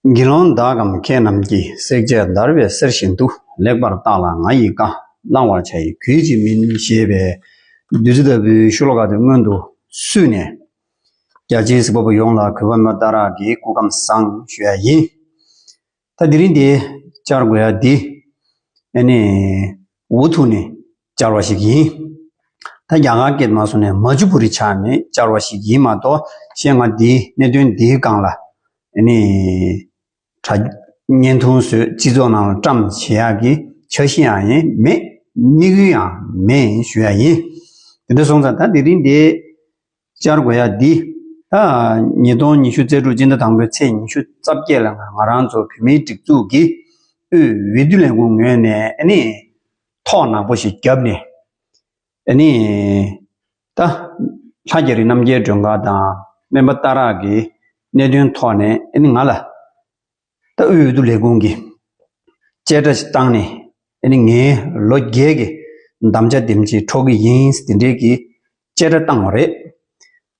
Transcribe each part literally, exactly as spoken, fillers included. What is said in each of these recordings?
དགེ་སློང་དག་གམ་མཁས་རྣམས་ཀྱིས། བསྲེགས་བཅད་བརྡར་བའི་གསེར་བཞིན་དུ། ལེགས་པར་བརྟགས་ལ་ང་ཡི་བཀའ། བླང་བར་བྱ་ཡི་གུས་ཀྱིས་མིན། ཞེས་པའི་བདུད་རྩི་ལྟ་བུའི་ཤོ་ལོ་ཀ་དེ་སྔོན་དུ་བསུས་ནས། རྒྱ་ཆེའི་གཟིགས་པ་པོ་ཡོངས་ལ་གུས་པ་སྨོན་པ་ལྟར་གྱི་སྐུ་ཁམས་བཟང་ཞུ་ཡ་ཡིན། ད་དེ་རིང་འདི་བཅར་དགོས་ཡ་འདི་ཨ་ནི་འུ་ཐུག་ནས་བཅར་བ་ཞིག་ཡིན། ད་རྒྱ་གར་སྐད་མ་སོང་ནས་མ་ཅུ་པུ་རི་ཆགས་ནས་བཅར་བ་ཞིག་ཡིན་མ་གཏོགས། གཞན་ང་འདིའི་གནད་དོན་འདིའི་སྒང་ལ་ཨ་ནི་དྲ་བརྙན་ཐུང་བཟོས། སྤྱི་ཚོགས་ནང་ལ་བཀྲམ་བྱེད་ཡག་གི་འཆར་གཞི་ཡང་ཡིན་མེད། དམིགས་ཡུལ་ཡང་མེད་ཞུ་ཡ་ཡིན། དེ་འདྲ་སོང་ཙང་ད་དེ་རིང་འདི་བཅར་དགོས་ཡ་འདི། ད་ཉིས་སྟོང་ཉི་ཤུ་རྩ་དྲུག་སྤྱི་ཟླ་དང་པོའི་ཚེས་ཉི་ཤུ་རྩ་བརྒྱད་ལ་ང་རང་ཚོ་བོད་མིའི་སྒྲིག་འཛུགས་ཀྱི་དབུས་འོས་བསྡུ་ལས་ཁུངས་ངོས་ནས་ཨ་ནི་ཐོག་ནག་པོ་ཞིག་བརྒྱབ་ནས། ཨ་ནི་ད་ལྷ་རྒྱ་རི་རྣམ་རྒྱལ་སྒྲོལ་དཀར་དང་སྨན་པ་སྟག་རག་གི་གནད་དོན་ཐོག་ནས་ཨ་ནི་ང་ལ་ད་དབུས་འོས་བསྡུ་ལས་ཁུངས་ཀྱིས་བཅད་ཁྲ་ཞིག་བཏང་ནས། ཨ་ནི་ངའི་ལོ་བརྒྱད་ཀྱི་དམ་བཅའ་དེམ་ཅིག་འཕྲོག་གི་ཡིན་དེ་འདྲའི་གི་བཅད་ཁྲ་བཏང་བ་རེད།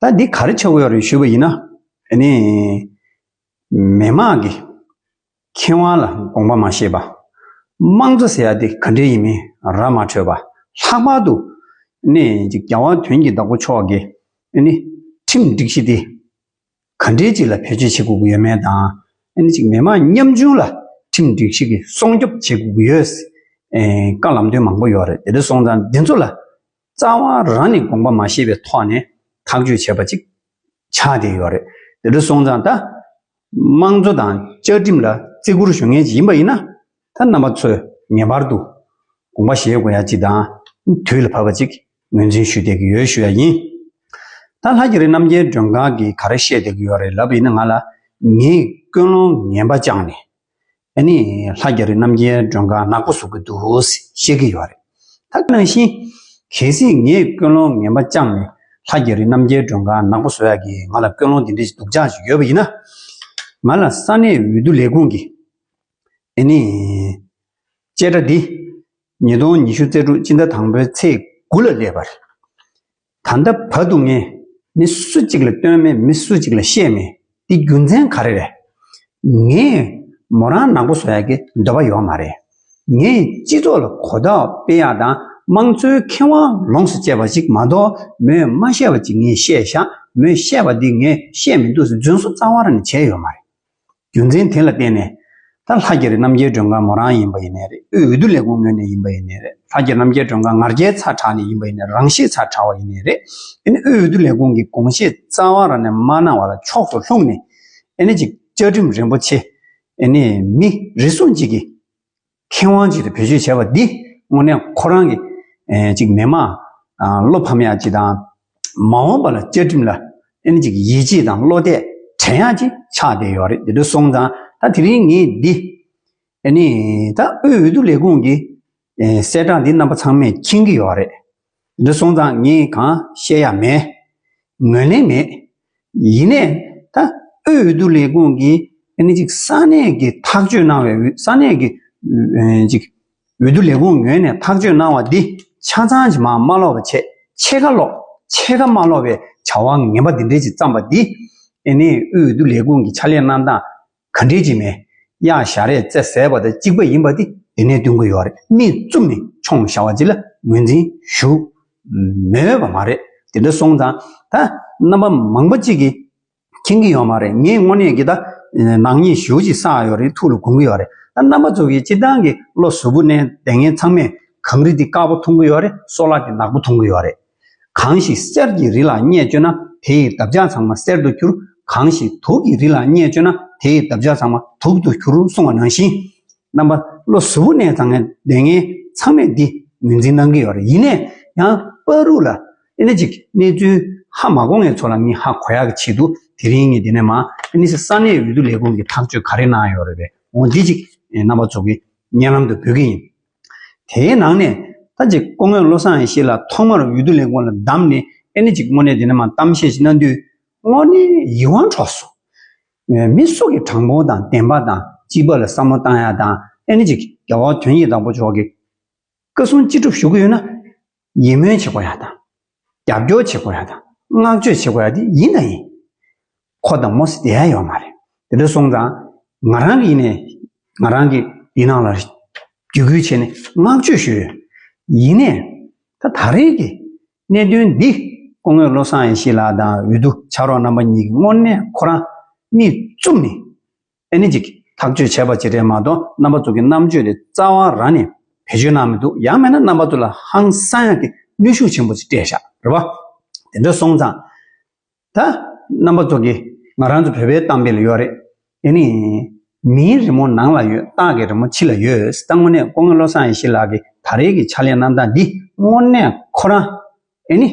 ད་འདི་ག་རེ་ཆགས་ཀྱི་ཡོད་རེད་ཞུས་པ་ཡིན་ན། ཨ་ནི་མི་མང་གི་ཁེ་དབང་ལ་དགོངས་པ་མ་བཞེས་པ། དམངས་གཙོ་ཟེར་ཡ་དེ་ག་འདྲ་ཡིན་མིན་ར་མ་འཕྲོད་པ། ལྷག་པར་དུ་ནི་ཅིག་རྒྱལ་བ་དོན་གྱི་བདག་པོ་མཆོག་གི་ཨ་ནི་ཁྲིམས་སྒྲིག་གཞི་དེ་ག་འདྲའི་ཅིག་ལ་བེད་སྤྱོད་བྱེད་དགོས་ཀྱི་ཡོད་མེད་དང་། ཨ་ནི་ཅིག་མི་མང་ཉམ་ཆུང་ལ་ཁྲིམས་སྒྲིག་གཞི་གི་སྲུང་སྐྱོབ་བྱེད་དགོས་ཀྱི་ཡོད། ཨེ། བཀའ་ལམ་སྟོན་མང་པོ་ཡོད་རེད། དེ་འདྲ་སོང་ཙང་འདི་ཚོ་ལ་རྩ་བ་རང་ནས་དགོངས་པ་མ་བཞེས་པའི་ཐོག་ནས་ཐག་གཅོད་བྱས་པ་ཅིག་ཆགས་བསྡད་ཡོད་རེད། དེ་འདྲ་སོང་ཙང་ད་དམངས་གཙོ་དང་བཅའ་ཁྲིམས་ལ་བརྩི་བཀུར་ཞུ་མཁན་ཅིག་ཡིན་པ་ཡིན་ན། ད་རྣམ་པ་ཚོས་ངེས་པར་དུ་དགོངས་པ་བཞེས་དགོས་ཡ་ཅིག་དང་། དུས་ལ་བབ་པ་ཅིག་ངོས་འཛིན་ཞུ་བསྡད་ཀྱི་ཡོད་ཞུ་ཡ་ཡིན། ད་ལྷ་རྒྱ་རི་རྣམ་རྒྱལ་སྒྲོལ་དཀར་གྱིས་ག་རེ་བཤད་བསྡད་ཀྱི་ཡོད་རེད་ལབ་པ་ཡིན་ན། ང་ལ་ངའི་ཀུན་སློང་ངན་པ་བཅངས་ནས། ཨ་ནི་ལྷ་རྒྱ་རི་རྣམ་རྒྱལ་སྒྲོལ་དཀར་ནག་པོ་བཟོ་གི་འདུག་བཤད་ཀྱི་ཡོད་རེད། ད་ག་ནང་བཞིན་གལ་སྲིད་ངས་ཀུན་སློང་ངན་པ་བཅངས་ནས་ལྷ་རྒྱ་རི་རྣམ་རྒྱལ་སྒྲོལ་དཀར་ནག་པོ་བཟོ་ཡག་གི་ང་ལ་ཀུན་སློང་དེ་འདྲ་ཞིག་སྡུག་ཅག་ཞིག་ཡོད་པ་ཡིན་ན། ང་ལ་ས་གནས་འོས་བསྡུ་ལས་ཁུངས་ཀྱིས་ཨ་ནི་བཅད་ཁྲ་འདི་ཉིས་སྟོང་ཉི་ཤུ་རྩ་དྲུག་སྤྱི་ཟླ་དང་པོའི་ཚེས་དགུ་ལ་སླེབས་པ་རེད། ད་ལྟ་བར་དུ་ངས་མི་སུ་གཅིག་ལ་སྟོན་མེད། མི་སུ་གཅིག་ལ་བཤད་མེད། འདི་རྒྱུ་མཚན་ག་རེ་རེད། ངས་མོ་རང་ནག་པོ་བཟོ་ཡག་གི་འདོད་པ་ཡོད་མ་རེད། ངས་སྤྱི་ཚོགས་ལ་གོ་རྟོགས་སྤེལ་ཡག་དང་དམངས་གཙོའི་ཁེ་དབང་ལོངས་སུ་སྤྱད་པ་ཅིག་མ་གཏོགས། མོས་མ་བཤད་པ་ཅིག་ངས་བཤད་བཞག་མོས་བཤད་པ་འདི་ངས་བཤད་མི་འདུག་ཟེར་རྫུན་བཟོ་རྩ་བ་རང་ནས་བྱས་ཡོད་མ་རེད། རྒྱུ་མཚན་དེ་ལ་བརྟེན་ནས། ད་ལྷ་རྒྱ་རི་རྣམ་རྒྱལ་སྒྲོལ་དཀར་མོ་རང་ཡིན་པ་ཡིན་ནའི་རེད། དབུས་འོས་བསྡུ་ལས་ཁུངས་ངོས་ནས་ཡིན་པ་ཡིན་ནའི་རེད། ལྷ་རྒྱ་རི་རྣམ་རྒྱལ་སྒྲོལ་དཀར་ང་རྒྱལ་ཚ་དྲགས་ནས་ཡིན་པ་ཡིན་ནའི་རེད། རང་ཤེད་ཚ་དྲགས་པ་ཡིན་ནའི་རེད། ཨ་ནི་དབུས་འོས་བསྡུ་ལས་ཁུངས་ཀྱི་དགོངས་བཞེས་རྩ་བ་རང་ནས་མ་གནང་བ་ལ་ཕྱོགས་སུ་ལྷུང་ནས། ཨ་ནི་ཅིག་བཅའ་ཁྲིམས་རིན་པོ་ཆེ། ཨ་ནི་མི་རེ་ཟུང་གཅིག་གི་ཁེ་དབང་ཅིག་ཏུ་བེད་སྤྱོད་བྱས་པ་འདི་དངོས་གནས་ཁོ་རང་གི་ཨེ་ཅིག་མི་མང་ཨ་བློ་ཕམ་ཡག་ཅིག་དང་། མ་འོངས་པ་ལ་བཅའ་ཁྲིམས་ལ་ཨ་ནི་ཅིག་ཡིད་ཆེས་དང་བློ་གཏད་དྲན་ཡག་ཅིག་ཆགས་བསྡད་ཡོད་རེད། དེ་འདྲ་སོང་ཙང་ད་དེ་རིང་ངས་འདི་ཨ་ནི་ད་དབུས་འོས་བསྡུ་ལས་ཁུངས་ཀྱི་ཨེ་གསལ་བསྒྲགས་འདི་རྣམ་པ་ཚང་མས་མཁྱེན་གྱི་ཡོད་རེད། དེ་འདྲ་སོང་ཙང་ངས་གང་བཤད་ཡག་མེད། ངོས་ལེན་མེད། ཡིན་ནའི་ད་དབུས་འོས་བསྡུ་ལས་ཁུངས་ཀྱིས་ཨ་ནི་ཅིག་ས་གནས་ཀྱི་ཐག་གཅོད་གནང་བའི་འོས། ས་གནས་ཀྱི་ཨ་ཅིག་འོས་བསྡུ་ལས་ཁུངས་ངོས་ནས་ཐག་གཅོད་གནང་བ་འདི་ཆ་ཚང་ཅིག་མར་མ་ཀློག་པ་བྱས། ཕྱེད་ཀ་ཀློག་ཕྱེད་ཀ་མ་ཀློག་པའི་བྱ་བ་ངན་པ་འདི་འདྲའི་ཅིག་བརྩམས་པ་འདི། ཨ་ནི་དབུས་འོས་བསྡུ་ལས་ཁུངས་ཀྱི་ཕྱག་ལས་གནང་སྟངས་ག་འདྲའི་ཅིག་མེད། གཡག་ཞར་རས་རྩེ་ཟད་པ་དང་གཅིག་པ་ཡིན་པ་འདི་དེ་ནས་སྟོན་གྱི་ཡོད་རེད། མིག་བཙུམ་ནས་མཆོང་བཞག་པ་ཅིག་ལ་ངོས་འཛིན་ཞུ་མི་འོས་པ་མ་རེད། དེ་འདྲ་སོང་ཙང་ད་རྣམ་པ་མང་པོ་ཅིག་གིས་མཁྱེན་གྱི་ཡོད་མ་རེད། ངས་དངོས་གནས་ཀྱི་ད་ནག་ཉེས་ཞེ་པོ་ཅིག་བསགས་ཡོད་རེད། ཐུགས་ལ་དགོངས་ཀྱི་ཡོད་རེད། ད་རྣམ་པ་ཚོ་གིས་སྤྱིར་བཏང་གི་བློ་གཟུ་བོ་ནས་བསྡད་མཁན་ཚང་མས་གངས་རི་འདི་དཀར་པོ་མཐོང་གི་ཡོད་རེད། སོལ་བ་འདི་ནག་པོ་མཐོང་གི་ཡོད་རེད། གང་ཞིག་གསེར་གྱི་རི་ལ་བསྙལ་བཅོས་ན་དེ་ཡི་འདབ་ཆགས་ཚང་མ་གསེར་དུ་འགྱུར། གང་ཞིག་དུག་གི་རི་ལ་བསྙལ་བཅོས་ན་དེ་ཡི་འདབ་ཆགས་ཚང་མ་དུག་ཏུ་འགྱུར་གསུངས་པ་ནང་བཞིན། རྣམ་པ་བློ་གཟུ་བོ་ནས་བསྡད་མཁན་ཚང་མས་འདི་ངོས་འཛིན་གནང་གི་ཡོད་རེད། ཡིན་ནའི་ཡང་བར་དུ་ལ་ཨ་ནི་ཅིག་གནས་ཚུལ་ཧ་མ་གོ་མཁན་ཚོ་ལ་ངས་ཧ་གོ་ཡག་གི་ཆེད་དུ་དེ་རིང་ངས་འདི་ནས་མར་ཨ་ནི་ས་གནས་འོས་བསྡུ་ལས་ཁུངས་ཀྱི་ཐག་གཅོད་ག་རེ་གནང་ཡོད་རེད་པས། འོ་འདི་ཅིག་རྣམ་པ་ཚོ་གི་སྙན་ལམ་དུ་འབུལ་གི་ཡིན། དེའི་ནང་ནས་ད་ཅིག་སྐུ་ངོ་བློ་བཟང་ཡེ་ཤེས་ལགས་ཐོག་མར་འོས་བསྡུ་ལས་ཁུངས་ལ་བདམས་ནས་ཨ་ནི་ཅིག་དངོས་གནས་དེ་ནས་མར་གཏམ་བཤད་ཅིག་གནང་དུས་དངོས་གནས་ཡིད་དབང་འཕྲོག་སོང་། མི་སུ་གི་དྲང་པོ་དང་བདེན་པ་དང་སྤྱི་པ་ལ་བསམ་བློ་བཏང་ཡ་དང་། ཨ་ནི་ཅིག་རྒྱལ་བ་དོན་གྱི་བདག་པོ་མཆོག་གི་བཀའ་གསུང་ཅི་སྒྲུབ་ཞུ་གི་ཡོད་ན། ཡིད་སྨོན་བྱེད་དགོས་ཡ་དང་། རྒྱབ་སྐྱོར་བྱེད་དགོས་ཡ་དང་། བསྔགས་བརྗོད་བྱེད་དགོས་ཡ་དེ་ཡིན་དང་ཡིན། ཁོ་དང་མོ་ཟེར་བསྡད་ཡ་ཡོད་མ་རེད། དེ་འདྲ་སོང་ཙང་ ང་རང་གིས་ནས་ང་རང་གི་འདི་ནང་ལ་བརྒྱུད་སྐུལ་བྱས་ནས་བསྔགས་བརྗོད་ཞུས་ཡོད། ཡིན་ནས་ད་ད་རེས་ཀྱི་གནད་དོན་འདི་སྐུ་ངོ་བློ་བཟང་ཡེ་ཤེས་ལགས་དང་འོས་བསྡུ་ཕྱག་རོགས་རྣམ་པ་གཉིས་ཀྱིས་དངོས་གནས་ཁོ་རང་མིག་བཙུམ་ནས་ཨ་ནི་ཅིག་ཐག་གཅོད་བྱས་པ་ཅིག་རེད་མ་གཏོགས། རྣམ་པ་ཚོ་གི་རྣམ་དཔྱོད་དེ་རྩ་བ་རང་ནས་བེད་སྤྱོད་གནང་མི་འདུག་ཡང་མིན་ན་རྣམ་པ་ཚོ་ལ་ཧང་སང་ཡག་གི་གནོན་ཤུགས་ཆེན་པོ་ཅིག་སྤྲད་བཞག་རེད་པ། དེ་འདྲ་སོང་ཙང་། ད་རྣམ་པ་ཚོ་གིས་ང་རང་ཚོ་བོད་པའི་གཏམ་དཔེ་ལ་ཡོད་རེད། ཨེ་ནི། མིའི་རི་མོ་ནང་ལ་ཡོད། སྟག་གི་རི་མོ་ཕྱི་ལ་ཡོད། ད་དངོས་གནས་སྐུ་ངོ་བློ་བཟང་ཡེ་ཤེས་ལགས་ཀྱི་ད་རེས་ཀྱི་ཕྱག་ལས་རྣམ་ཐར་འདི་དངོས་གནས་ཁོ་རང་ཨེ་ནི།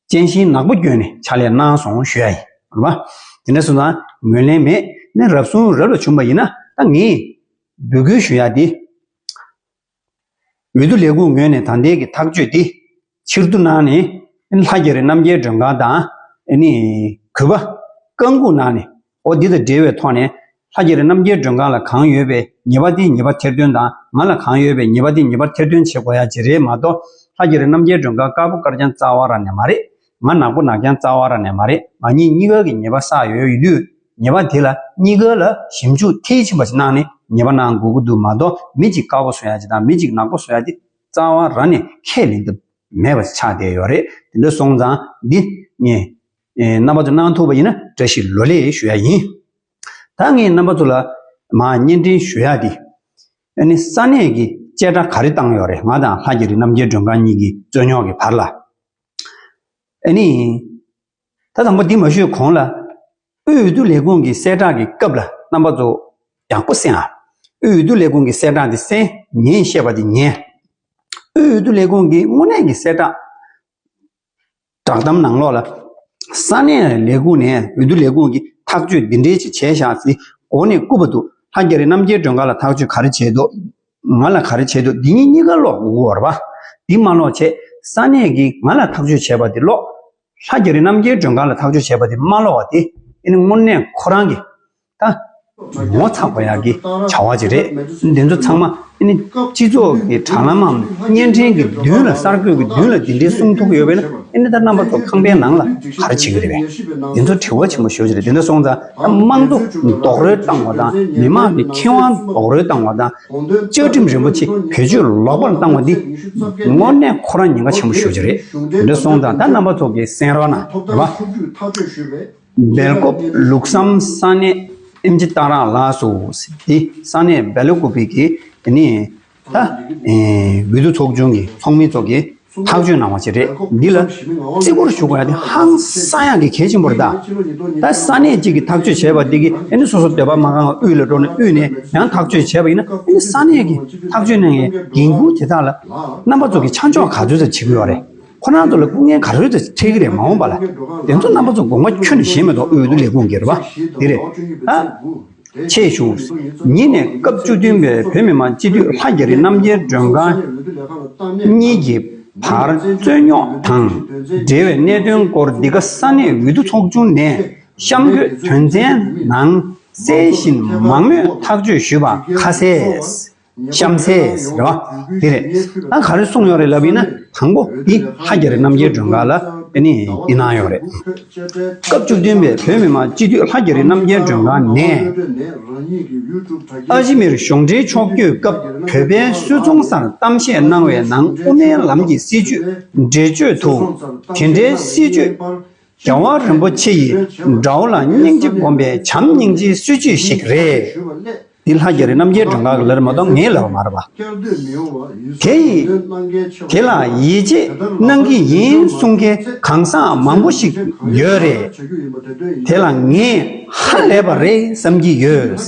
སྤྱན་ཤིང་ནག་པོ་གྱོན་ནས་ཕྱག་ལས་གནང་སོང་ཞུ་ཡ་ཡིན། རེད་པ། དེ་འདྲ་སོང་ཙང་ངོས་ལེན་མེད། ནི་རབ་བྱུང་རབ་ལ་བྱུང་བ་ཡིན་ན་ད་ངས་འབོད་སྐུལ་ཞུ་ཡ་འདི། འོས་བསྡུ་ལས་ཁུངས་ངོས་ནས་ད་ལྟའི་གི་ཐག་གཅོད་འདི་ཕྱིར་བསྡུ་གནང་ནས། ལྷ་རྒྱ་རི་རྣམ་རྒྱལ་མགྲོན་ཁང་དང་ཨ་ནི་གུས་པ་བཀའ་འགུག་གནང་ནས། འོ་འདི་དང་འབྲེལ་བའི་ཐོག་ནས་ལྷ་རྒྱ་རི་རྣམ་རྒྱལ་མགྲོན་ཁང་ལ་གང་ཡོད་པའི་ཉེས་པ་དེ་ཉེས་པ་ཐེར་འདོན་དང་། ང་ལ་གང་ཡོད་པའི་ཉེས་པ་དེ་ཉེས་པ་ཐེར་འདོན་བྱེད་དགོས་ཡ་ཅིག་རེད་མ་གཏོགས། ལྷ་རྒྱ་རི་རྣམ་རྒྱལ་མགྲོན་ཁང་དཀར་པོ་དཀར་རྐྱང་རྩ་བ་རང་ནས་མ་རེད། ང་ནག་པོ་ནག་རྐྱང་རྩ་བ་རང་ནས་མ་རེད། ང་གཉིས་གཉིས་ཀ་གི་ཉེས་པ་བསགས་ཡོད་ཡོད་དུས། ཉེས་པ་དེ་ལ་གཉིས་ཀ་ལ་ཞིབ་འཇུག་མཐིལ་ཕྱིན་པ་ཞིག་གནང་ནས་ཉེས་པ་གནང་དགོས་ཀྱི་འདུག་མ་གཏོགས། མི་གཅིག་དཀར་པོ་བཟོ་ཡ་ཅིག་དང་མི་གཅིག་ནག་པོ་བཟོ་ཡ་དེ་རྩ་བ་རང་ནས་ཁས་ལེན་ཐབས་མེད་པ་ཆགས་བསྡད་ཡོད་རེད། དེ་འདྲ་སོང་ཙང་འདི་ངས་ཨེ་རྣམ་པ་ཚོ་གནང་ཐུབ་པ་ཡིན་ན་བཀྲ་ཤིས་ལོ་ལེགས་ཞུ་ཡ་ཡིན། ད་ངས་རྣམ་པ་ཚོ་ལ་མར་སྙན་སྒྲོན་ཞུ་ཡ་འདི། ཨ་ནི་ས་གནས་ཀྱི་བཅད་ཁྲ་ག་རེ་བཏང་ཡོད་རེད། ང་དང་ལྷ་རྒྱ་རི་རྣམ་རྒྱལ་མགྲོན་ཁང་གཉིས་ཀྱི་རྩོད་རྙོག་གི་བར་ལ། ཨ་ནི། ད་དང་པོ་འདི་མ་ཞུས་གོང་ལ། དབུས་འོས་བསྡུ་ལས་ཁུངས་ཀྱི་གསལ་བསྒྲགས་ཀྱི་སྐབས་ལ་རྣམ་པ་ཚོ་ཡག་པོ་གསན་ཨ། དབུས་འོས་བསྡུ་ལས་ཁུངས་ཀྱི་གསལ་བསྒྲགས་འདི་གསན། ངས་བཤད་པ་འདི་ཉན། དབུས་འོས་བསྡུ་ལས་ཁུངས་ཀྱི་དངོས་གནས་ཀྱི་གསལ་བསྒྲགས་བསྒྲགས་གཏམ་ནང་ལོགས་ལ། ས་གནས་ལས་ཁུངས་ནས་འོས་བསྡུ་ལས་ཁུངས་ཀྱིས་ཐག་གཅོད་འདི་འདྲའི་ཅིག་བྱས་བཞག་ཟེར་འོག་ནས་བསྐུར་བ་འདུག་ལྷ་རྒྱ་རི་རྣམ་རྒྱལ་མགྲོན་ཁང་ལ་ཐག་གཅོད་ག་རེ་བྱས་འདུག་ང་ལ་ག་རེ་བྱས་འདུག་འདི་གཉིས་གཉིས་ཀ་ཀློག་དགོས་ཀྱི་ཡོད་རེད་པ། འདི་མ་ཀློག་བྱས་ས་གནས་ཀྱིས་ང་ལ་ཐག་གཅོད་བྱས་པ་འདི་ཀློག་ལྷ་རྒྱ་རི་རྣམ་རྒྱལ་མགྲོན་ཁང་ལ་ཐག་གཅོད་བྱས་པ་འདི་མ་ཀློག་པ་དེ་ཨ་ནི་དངོས་གནས་ཁོ་རང་གི་ད་ངོ་ཚ་དགོས་ཡག་གི་བྱ་བ་ཅིག་རེད། འདི་ཚོ་ཚང་མ་ཨ་ནི་སྤྱི་ཚོགས་ཀྱི་དྲ་ལམ་ནང་བརྙན་འཕྲིན་གྱི་མདུན་ལ་གསར་འགོད་ཀྱི་མདུན་ལ་འདི་འདྲའི་གསུང་ཐུབ་ཀྱི་ཡོད་པས་ན། ཨ་ནི་ད་རྣམ་པ་ཚོ་ཁང་པའི་ནང་ལ་ག་རེ་བྱེད་ཀྱི་རེད་པས། འདི་ཚོ་དྲི་བ་ཆེན་པོ་ཞེ་པོ་ཅིག་རེད། དེ་འདྲ་སོང་ཙང་དམངས་གཙོ་རྡོག་རོལ་བཏང་བ་དང་། མི་མང་གི་ཁེ་དབང་རྡོག་རོལ་བཏང་བ་དང་། བཅའ་ཁྲིམས་རིན་པོ་ཆེ་བེད་སྤྱོད་ལོག་པར་བཏང་བ་འདི་དངོས་གནས་ཁོ་རང་ཉེན་ཁ་ཆེན་པོ་ཞེ་པོ་ཅིག་རེད། དེ་འདྲ་སོང་ཙང་ད་རྣམ་པ་ཚོ་གིས་གསན་རོགས་གནང་། རེད་པ། སྦེལ་ཀོབ་ལུགས་བསམ་ས་གནས་ཨེམ་ཆི་སྟག་རག་ལགས་སུ། དེ་ས་གནས་སྦེལ་ཀོབ་གི་དེ་ནི་ད་ཨེ་འོས་བསྡུ་ཚོགས་ཆུང་གི་ཚོགས་མི་ཚོ་གིས་ཐག་གཅོད་གནང་བ་ཞིག་རེད། འདི་ལ་བརྩི་བཀུར་ཞུ་དགོས་ཡ་དེ་ཧང་སང་ཡག་གི་གལ་ཆེན་པོ་རེད་ད། ད་ས་གནས་གཅིག་གིས་ཐག་གཅོད་བྱས་པ་འདི་གིས་ཨེ་ནི་སོ་སོ་འདོད་པ་མ་ཁེངས་པ་དབུས་ལ་འགྲོ་ནས་དབུས་ནས་ཡང་ཐག་གཅོད་བྱས་པ་ཡིན་ན། ཨེ་ནི་ས་གནས་ཀྱིས་ཐག་གཅོད་གནང་ཡའི་འགན་འཁུར་དེ་དག་ལ་རྣམ་པ་ཚོ་གིས་ཆ་འཇོག་ག་ཚོད་ཙམ་བྱེད་ཀྱི་ཡོད་རེད། ཁོ་རང་ཚོ་ལ་སྐུ་ངལ་ག་ཚོད་ཙམ་འཕྲད་ཀྱི་རེད། མ་འོངས་པ་ལ་དེ་ཚོ་རྣམ་པ་ཚོ་དགོངས་པ་ཁྱོན་ནས་བཞེས་མི་འདུག་འོས་བསྡུ་ལས་ཁུངས་ཀྱིས། རེད་པ། འདི་རེད། ད་ཆེད་ཞུ། ཉིན་ནས་སྐབས་བཅུ་བདུན་པའི་བོད་མི་མང་སྤྱི་འཐུས་ལྷ་རྒྱ་རི་རྣམ་རྒྱལ་མགྲོན་ཁང་གཉིས་ཀྱི་བར་རྩོད་རྙོག་དང་འབྲེལ་བའི་གནད་དོན་སྐོར་འདི་ག་ས་གནས་འོས་བསྡུ་ཚོགས་ཆུང་ནས་གཤམ་འཁོད་དོན་ཚན་ནང་གསལ་བཞིན་མང་མོས་ཐག་གཅོད་ཞུས་པ་ཁ་གསལ། གཤམ་གསལ་ཟེར་བ་དེ་རེད། ད་ག་རེ་གསུངས་ཡོད་རེད་ལབ་ཡིན་ན། དང་པོ་འདི་ལྷ་རྒྱ་རི་རྣམ་རྒྱལ་མགྲོན་ཁང་ལ་ཨ་ནི་འདི་གནང་ཡོད་རེད། སྐབས་བཅུ་བདུན་པའི་བོད་མི་མང་སྤྱི་འཐུས་ལྷ་རྒྱ་རི་རྣམ་རྒྱལ་མགྲོན་ཁང་ནས་ཨ་ཞི་མིར་གཞུང་འབྲེལ་ཕྱོགས་བསྐྱོད་སྐབས་བོད་པའི་སུད་ཚོང་སར་གཏམ་བཤད་གནང་བའི་ནང་དབུ་མའི་ལམ་གྱི་སྲིད་བྱུས་འགྲེལ་བརྗོད་དུ། དེ་འདྲའི་སྲིད་བྱུས་རྒྱལ་བ་རིན་པོ་ཆེ་ཡི་དགྲ་བོ་ལ་སྙིང་རྗེ་སྒོམ་པའི་བྱམས་སྙིང་རྗེའི་སྲིད་བྱུས་ཤིག་རེད། འདི་ལྷ་རྒྱ་རི་རྣམ་རྒྱལ་མགྲོན་ཁང་གི་ལབ་རེད་མ་གཏོགས་ངའི་ལབ་པ་མ་རེད་པ། དེ་ཡི་དེ་ལ་ཡིད་ཆེས་གནང་གི་ཡིན་གསུང་མཁན་གང་ཟག་མང་པོ་ཞིག་ཡོད་རེད། དེ་ལ་ངས་ཧ་ལས་པ་རེད་བསམ་གྱི་ཡོད།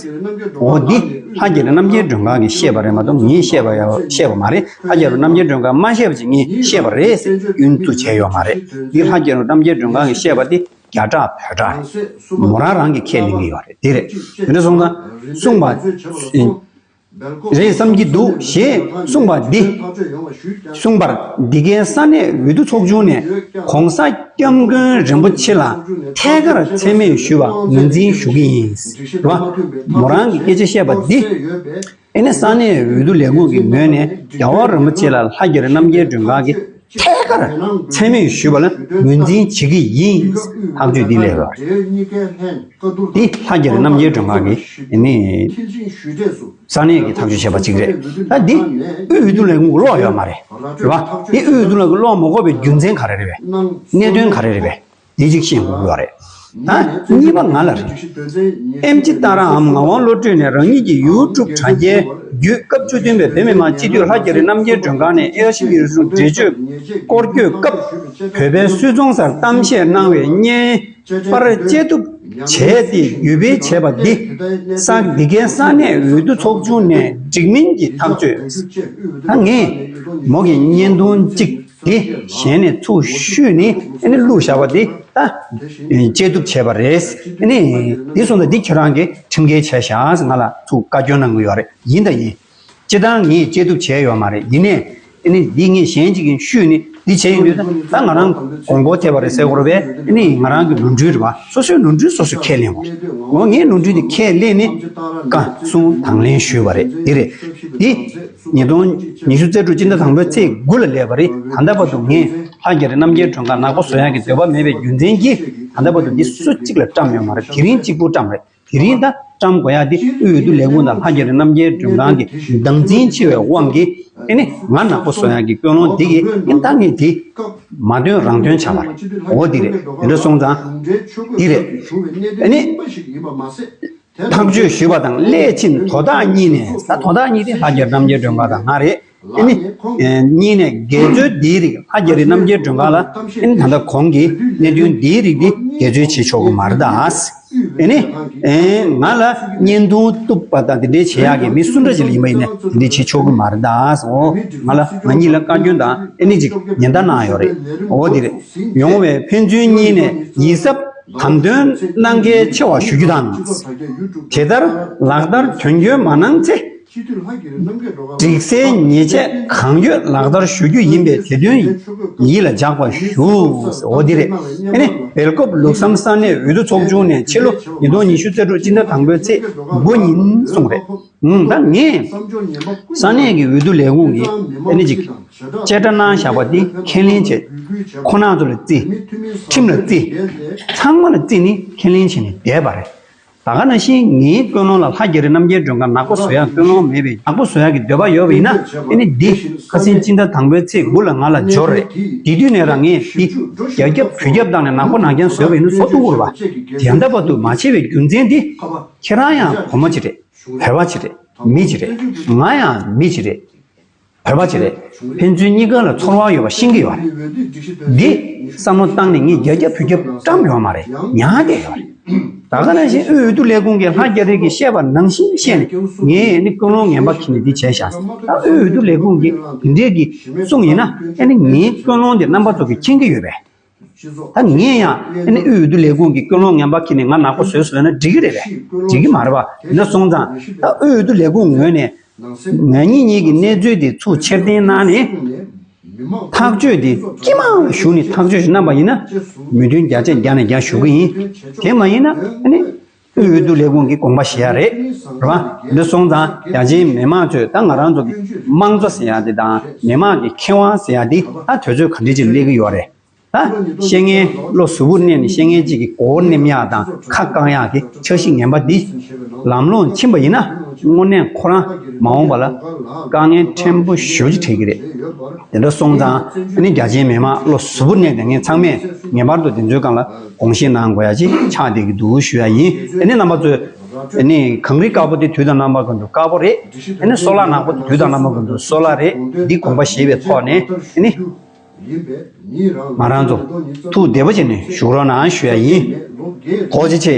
འོ་འདི་ལྷ་རྒྱ་རི་རྣམ་རྒྱལ་མགྲོན་ཁང་གིས་བཤད་པ་རེད་མ་གཏོགས་ངས་བཤད་པ་ཡ་བཤད་པ་མ་རེད། ལྷ་རྒྱ་རི་རྣམ་རྒྱལ་མགྲོན་ཁང་མ་བཤད་པ་ཅིག་ངས་བཤད་པ་རེད་ཟེར་སྐྱོན་བཙུགས་བྱས་ཡོད་མ་རེད། འདི་ལྷ་རྒྱ་རི་རྣམ་རྒྱལ་མགྲོན་ཁང་གིས་བཤད་པ་འདི་རྒྱ་གྲགས་བོད་གྲགས་རེད། མོ་རང་རང་གིས་ཁས་ལེན་གྱི་ཡོད་རེད། དེ་རེད། དེ་འདྲ་སོང་ཙང་གསུངས་པ་རེད་བསམ་གྱི་འདུག་ཞེས་གསུངས་པ་འདི། གསུངས་པར་འདི་གའི་ས་གནས་འོས་བསྡུ་ཚོགས་ཆུང་ནས་༸གོང་ས་༸སྐྱབས་མགོན་རིན་པོ་ཆེ་ལ་ཐད་ཀར་མཚན་སྨད་ཞུ་བ་ངོས་འཛིན་ཞུ་གི་ཡིན། རེད་བ། མོ་རང་གིས་སྐད་ཆ་བཤད་པ་འདི། ཨེ་ནས་ས་གནས་འོས་བསྡུ་ལས་ཁུངས་ཀྱི་ངོས་ནས་རྒྱལ་བ་རིན་པོ་ཆེ་ལ་ལྷ་རྒྱ་རི་རྣམ་རྒྱལ་མགྲོན་ཁང་གི་ ཐད་ཀར་མཚན་སྨོས་ཞུས་པ་ལ་ངོས་འཛིན་བྱེད་ཀྱི་ཡིན། ཐག་གཅོད་འདི་སླེབས་པ་རེད། འདི་ལྷ་རྒྱ་རི་རྣམ་རྒྱལ་སྒྲོལ་དཀར་གྱིས་ནི་ས་གནས་ཀྱི་ཐག་གཅོད་བྱས་པ་གཅིག་རེད། ད་འདི་དབུས་འོས་བསྡུ་ལས་ཁུངས་ཀློག་ཡོད་མ་རེད། རེད་བ། འདི་དབུས་འོས་བསྡུ་ལས་ཁུངས་ཀློག་མ་དགོས་པའི་རྒྱུ་མཚན་ག་རེ་རེད་པས། གནད་དོན་ག་རེ་རེད་པས། དེ་གཅིག་ཤེས་དགོས་ཀྱི་ཡོད་རེད། ད་གཉིས་པ་ང་ལ་རེད། ཨེམ་ཆི་ཏཱ་རའམ་ངག་དབང་བློ་གྲོས་ནས་རང་ཉིད་ཀྱི་ཡུ་ཊུབ་དྲ་རྒྱའི་བརྒྱུད་སྐབས་བཅུ་བདུན་པའི་བོད་མི་མང་སྤྱི་འཐུས་ལྷ་རྒྱ་རི་རྣམ་རྒྱལ་སྒྲོལ་དཀར་ནས་ཨེ་ཤི་ཡའི་གཞུང་འབྲེལ་ཆོད་སྐོར་སྐྱོད་སྐབས་བོད་པའི་སུད་ཚོང་སར་གཏམ་བཤད་གནང་བའི་བརྙན་པར་བཅད་གཏུབ་བྱས་ཏེ་བརྒྱུད་སྤེལ་བྱས་པ་འདི་ས་འདི་གའི་ས་གནས་འོས་བསྡུ་ཚོགས་ཆུང་ནས་འགྲིག་མིན་གྱི་ཐག་གཅོད། ད་ངས་མོ་གི་བརྙན་ཐུང་གཅིག་དེ་གཞན་ནས་ཚུར་བཤུས་ནས་ཨ་ནི་བླུགས་བཞག་པ་དེ་ད་བཅད་གཏུབ་བྱས་པ་རེད། ཨ་ནི་དེ་སོང་ཙང་འདི་ཁྱེད་རང་གིས་ཁྲིམས་འགལ་བྱས་ཤག་ང་ལ་ཚུར་བཀའ་བཀྱོན་གནང་གི་ཡོད་རེད། ཡིན་དང་ཡིན། སྤྱིར་བཏང་ངས་བཅད་གཏུབ་བྱས་ཡོད་མ་རེད། ཡིན་ནའི་ཨ་ནི་འདི་ངས་གཞན་གཅིག་གིས་བཤུས་ནས་འདི་བྱས་ཡོང་དུས་ད་ད་ང་རང་དགོངས་སྐོར་ཐེབས་པ་རེད་ཟེར་དགོས་རེད་པས། ཨ་ནི་ང་རང་གི་ནོར་འཁྲུལ་རེད་པ། སོ་སོའི་ནོར་འཁྲུལ་སོ་སོས་ཁས་ལེན་དགོས། འོ་ངས་ནོར་འཁྲུལ་དེ་ཁས་ལེན་ནས་བཀའ་གསུང་དང་ལེན་ཞུས་པ་རེད། འདི་རེད། འདི་ཉིས་སྟོང་ཉི་ཤུ་རྩ་དྲུག་སྤྱི་ཟླ་དང་པོའི་ཚེས་དགུ་ལ་སླེབས་པ་རེད། ད་ལྟ་བར་དུ་ངས་ལྷ་རྒྱ་རི་རྣམ་རྒྱལ་སྒྲོལ་དཀར་ནག་པོ་བཟོ་ཡག་གི་འདོད་པ་མེད་པའི་རྒྱུ་མཚན་གྱིས་ད་ལྟ་བར་དུ་འདི་སུ་གཅིག་ལ་བཀྲམ་ཡོད་མ་རེད། དེ་རིང་གཅིག་པུ་བཀྲམ་རེད། དེ་རིང་ད་བཀྲམ་དགོས་ཡག་འདི་དབུས་འོས་བསྡུ་ལས་ཁུངས་དང་ལྷ་རྒྱ་རི་རྣམ་རྒྱལ་སྒྲོལ་དཀར་གྱི་སྡང་འཛིན་ཆེ་བའི་དབང་གིས་ཨེ་ནི་ང་ནག་པོ་བཟོ་ཡག་གི་ཀུན་སློང་འདི་གིས་ཨེ་ད་ངས་འདི་མ་འདོན་རང་འདོན་བྱ་བ་རེད། འོ་འདི་རེད། དེ་འདྲ་སོང་ཙང་འདི་རེད། ཨེ་ནི། ཐག་གཅོད་ཞུས་པ་དང་སླད་ཕྱིན་དོ་བདག་གཉིས་ནས་ད་དོ་བདག་གཉིས་དེ་ལྷ་རྒྱ་རི་རྣམ་རྒྱལ་སྒྲོལ་དཀར་དང་ང་རེད། ཨེ་ནི། གཉིས་ནས་འགལ་འཛོལ་འདིའི་རིགས་ལྷ་རྒྱ་རི་རྣམ་རྒྱལ་སྒྲོལ་དཀར་ལ་ཨེ་ནི་ད་ལྟ་གོང་གི་གནད་དོན་འདིའི་རིགས་འདི་འགལ་འཛོལ་བྱེད་ཆོག་གི་མ་རེད་ད། ཨེ་ནི། ང་ལ་བརྙན་ཐུང་གཏུབ་པ་དང་དེ་འདྲའི་བྱེད་ཡག་གི་མི་སུ་འདྲ་ཞིག་ལ་ཡིན་པ་ཡིན་ན་དེ་འདྲའི་བྱེད་ཆོག་གི་མ་རེད་ད། འོ་ང་ལ་ང་གཉིས་ལ་བཀའ་བཀྱོན་དང་ཨེ་ནི་ཅིག་ཉེན་བརྡ་གནང་ཡོད་རེད། འོ་དེ་རེད། ཡོང་བའི་ཕན་ཚུན་གཉིས་ནས་ཡིད་གཟབ། དམ་དོན་གནང་གལ་ཆེ་བ་ཞུ་རྒྱུ་དང་། དེ་ལྟར་ལག་བསྟར་དོན་འཁྱོལ་མ་གནང་ཚེ། སྒྲིག་གསལ་ཉེས་ཆད་གང་ཡོད་ལག་བསྟར་ཞུ་རྒྱུ་ཡིན་པས་དེ་དོན་ཡིད་ལ་འཇགས་པ་ཞུ། འོ་འདི་རེད། ཨ་ནི་སྦེལ་ཀོབ་ལུགས་བསམ་ས་གནས་འོས་བསྡུ་ཚོགས་ཆུང་ནས་ཕྱི་ལོ་ཉིས་སྟོང་ཉི་ཤུ་རྩ་དྲུག་སྤྱི་ཟླ་དང་པོའི་ཚེས་དགུ་ཉིན་གསུངས་རེད། ཨང་ད་ངས་ས་གནས་ཀྱི་འོས་བསྡུ་ལས་ཁུངས་ཀྱིས་ཨ་ནི་ཅིག་བཅད་ཁྲ་གནང་བཞག་པ་འདི་ཁས་ལེན་བྱས། ཁོང་རྣམ་ཚོ་ལ་བརྩི། ཁྲིམས་ལ་བརྩི། ཚང་མ་ལ་བརྩི་ནས་ཁས་ལེན་བྱས་ནས་བསྡད་པ་རེད། ད་ག་ནང་བཞིན་ངའི་ཀུན་སློང་ལ་ལྷ་རྒྱ་རི་རྣམ་རྒྱལ་སྒྲོལ་དཀར་ནག་པོ་བཟོ་ཡག་ཀུན་སློང་མེད་པའི་ནག་པོ་བཟོ་ཡག་གི་འདོད་པ་ཡོད་པ་ཡིན་ན་ཨ་ནི་འདི་ཁ་སང་སྤྱི་ཟླ་དང་པོའི་ཚེས་དགུ་ལ་ང་ལ་འབྱོར་རེད། དེ་དུས་ནས་རང་ངས་འདི་རྒྱ་རྒྱབ་བུ་རྒྱབ་བཏང་ནས་ནག་པོ་ནག་རྐྱང་བཟོས་པ་ཡིན་ན་བཟོ་ཐུབ་ཀྱི་རེད་པ། དེ་འདྲ་བར་དུ་མ་བྱས་པའི་རྒྱུ་མཚན་འདི་ཁྱེད་རང་ཡང་བུ་མོ་ཅིག་རེད། བོད་པ་ཅིག་རེད། མི་ཅིག་རེད། ང་ཡང་མི་ཅིག་རེད། བོད་པ་ཅིག་རེད། ཕན་ཚུན་གཉིས་ཀ་ལ་ཚོར་བ་ཡོད་པ་ཤེས་ཀྱི་ཡོད་རེད། འདི་བསམ་བློ་བཏང་ནས་ངས་རྒྱ་རྒྱབ་བུ་རྒྱབ་བཀྲམ་ཡོད་མ་རེད། ཉར་བསྡད་ཡོད་རེད། ད་ག་ནང་བཞིན་དབུས་འོས་བསྡུ་ལས་ཁུངས་ཀྱིས་ལྷ་རྒྱ་རི་གིས་བཤད་པ་ནང་བཞིན་བཤད་ནས་ངས་ནི་ཀུན་སློང་ངན་པ་ཁྱེར་ནས་འདི་བྱས་ཤག་ད་དབུས་འོས་བསྡུ་ལས་ཁུངས་ཀྱིས་དེ་འདྲས་ཀྱི་གསུངས་ཡིན་ན་ཨ་ནི་ངའི་ཀུན་སློང་དེ་རྣམ་པ་ཚོ་གིས་མཁྱེན་གྱི་ཡོད་པས། ད་ངས་ཡང་ཨ་ནི་དབུས་འོས་བསྡུ་ལས་ཁུངས་ཀྱི་ཀུན་སློང་ངན་པ་ཁྱེར་ནས་ང་ནག་པོ་བཟོས་སོང་ན་འགྲིག་གི་རེད་པས། འགྲིག་གི་མ་རེད་པ། ཡིན་ན་སོང་ཙང་ད་དབུས་འོས་བསྡུ་ལས་ཁུངས་ངོས་ནས་ང་གཉིས་གཉིས་ཀྱི་གནས་ཚུལ་དེ་ཚུར་ཕྱིར་འཐེན་གནང་ནས་ཐག་གཅོད་དེ་དཀྱིལ་མ་ལ་ཞུགས་ནས་ཐག་གཅོད་ཞིག་གནང་པ་ཡིན་ན་མོས་མཐུན་བརྒྱ་ཆ་བརྒྱ་ནས་བརྒྱ་ཞུ་གི་ཡིན། དེ་མ་ཡིན་ན་ཨ་ནི་དབུས་འོས་བསྡུ་ལས་ཁུངས་ཀྱི་དགོངས་པ་བཞེས་ཡ་རེད། རེད་པ། འདི་སོང་ཙང་རྒྱ་ཆེའི་མི་མང་ཚོས་ད་ང་རང་ཚོ་གི་དམངས་གཙོ་ཟེར་ཡ་དེ་དང་མི་མང་གི་ཁེ་དབང་ཟེར་ཡ་དེ་ད་དུས་ཚོད་ག་འདྲ་ཅིག་སླེབས་ཀྱི་ཡོད་རེད། ད་བཤད་མཁན་བློ་གཟུ་བོར་གནས་ནས་བཤད་མཁན་གཅིག་གིས་མགོ་བོ་མནན་ཡག་དང་ཁ་བཀང་ཡག་གི་འཆར་གཞི་ངན་པ་འདི་ལམ་ལྷོང་ཕྱིན་པ་ཡིན་ན་དངོས་གནས་ཁོ་རང་མ་འོངས་པ་ལ་དཀའ་ངལ་ཕྲན་བུ་ཞེ་པོ་ཅིག་འཕྲད་ཀྱི་རེད། དེ་འདྲ་སོང་ཙང་ཨ་ནི་རྒྱ་ཆེའི་མི་མང་བློ་གཟུ་བོར་གནས་དེ་ངས་ཚང་མས་ངེས་པར་དུ་དེ་ཚོའི་སྒང་ལ་དགོངས་བཞེས་གནང་དགོས་ཡ་ཅིག་ཆགས་བསྡད་ཀྱི་འདུག་ཞུ་ཡ་ཡིན། ཨ་ནི་རྣམ་པ་ཚོས་ཨ་ནི་གངས་རི་དཀར་པོ་དེ་དུས་དང་རྣམ་པ་ཀུན་ཏུ་དཀར་པོ་རེད། ཨ་ནི་སོལ་བ་ནག་པོ་དེ་དུས་དང་རྣམ་པ་ཀུན་ཏུ་སོལ་བ་རེད། འདི་དགོངས་པ་བཞེས་པའི་ཐོག་ནས་ཨ་ནི། ང་རང་ཚོ་ཐུགས་བདེ་པོ་བྱས་ནས་བཞུགས་རོགས་གནང་ཞུ་ཡ་ཡིན། ཐུགས་རྗེ་ཆེ།